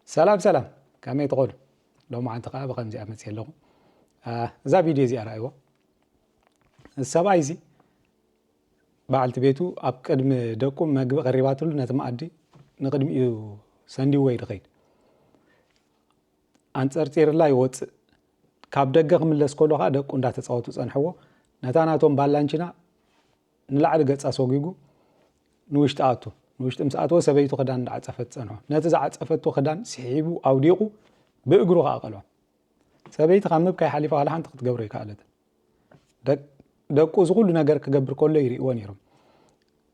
ሰላም ሰላም፣ ከመይ ትኾኑ? ሎማዓንቲ ከዓ ብኸምዚኣ መፅየ ኣለኹ። እዛ ቪድዮ እዚኣ ረኣይዎ። እዚ ሰብኣይ እዚ በዓልቲ ቤቱ ኣብ ቅድሚ ደቁ መግቢ ቀሪባትሉ ነቲ መኣዲ ንቅድሚኡ ሰንዲዎ እዩ ዝኸይድ። ኣንፀርፂርላ ይወፅእ። ካብ ደገ ክምለስ ከሎ ከዓ ደቁ እንዳተፃወቱ ፀንሕዎ። ነታ ናቶም ባላንቺና ንላዕሊ ገፃ ሰጒጉ ንውሽጢ ኣቱ። ንውሽጢ ምስ ኣተወ ሰበይቱ ክዳን እንዳዓፀፈት ፀንሖ። ነቲ ዝዓፀፈቶ ክዳን ስሒቡ ኣውዲቑ ብእግሩ ከዓ ቀልዖ። ሰበይቲ ካብ ምብካይ ሓሊፋ ዋላ ሓንቲ ክትገብሮ ኣይከኣለትን። ደቁ እዚ ኩሉ ነገር ክገብር ከሎ ይርእይዎ ነይሮም።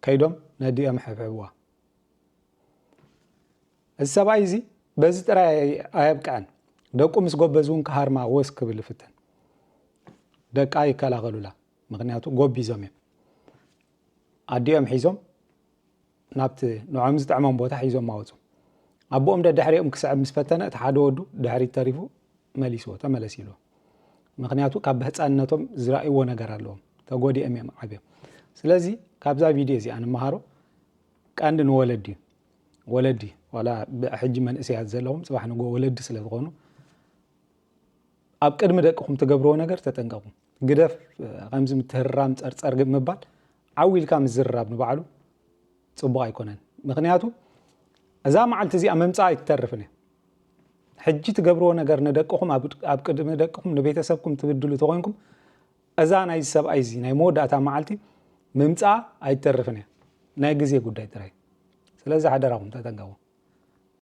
ከይዶም ነዲኦም ሕብሕብዋ። እዚ ሰብኣይ እዚ በዚ ጥራይ ኣየብቅዐን። ደቁ ምስ ጎበዙ እውን ክሃርማ ወስ ክብል ይፍትን። ደቃ ይከላኸሉላ፣ ምክንያቱ ጎቢዞም እዮም። ኣዲኦም ሒዞም ናብቲ ንዖም ዝጥዕሞም ቦታ ሒዞም ኣወፁ። ኣቦኦም ደድሕሪኦም ክስዕብ ምስ ፈተነ እቲ ሓደ ወዱ ድሕሪት ተሪፉ መሊስዎ፣ ተመለስ ኢልዎ። ምክንያቱ ካብ ህፃንነቶም ዝረእይዎ ነገር ኣለዎም፣ ተጎዲኦም እዮም ዓብዮም። ስለዚ ካብዛ ቪድዮ እዚኣ ንመሃሮ ቀንዲ ንወለዲ እዩ። ወለዲ ዋላ ሕጂ መንእሰያት ዘለዎም ፅባሕ ንጎ ወለዲ ስለ ዝኾኑ ኣብ ቅድሚ ደቅኹም ትገብርዎ ነገር ተጠንቀቁ። ግደፍ ከምዚ ምትህራም ፀርፀር ምባል ዓው ኢልካ ምዝርራብ ንባዕሉ ፅቡቕ ኣይኮነን። ምክንያቱ እዛ መዓልቲ እዚኣ ምምፃእ ኣይትተርፍን እያ። ሕጂ ትገብርዎ ነገር ንደቅኹም ኣብ ቅድሚ ደቅኹም ንቤተሰብኩም ትብድሉ ተኮይንኩም እዛ ናይ ሰብኣይ እዚ ናይ መወዳእታ መዓልቲ ምምፃኣ ኣይትተርፍን እያ። ናይ ግዜ ጉዳይ ጥራይ። ስለዚ ሓደራኹም ተጠንቀቁ።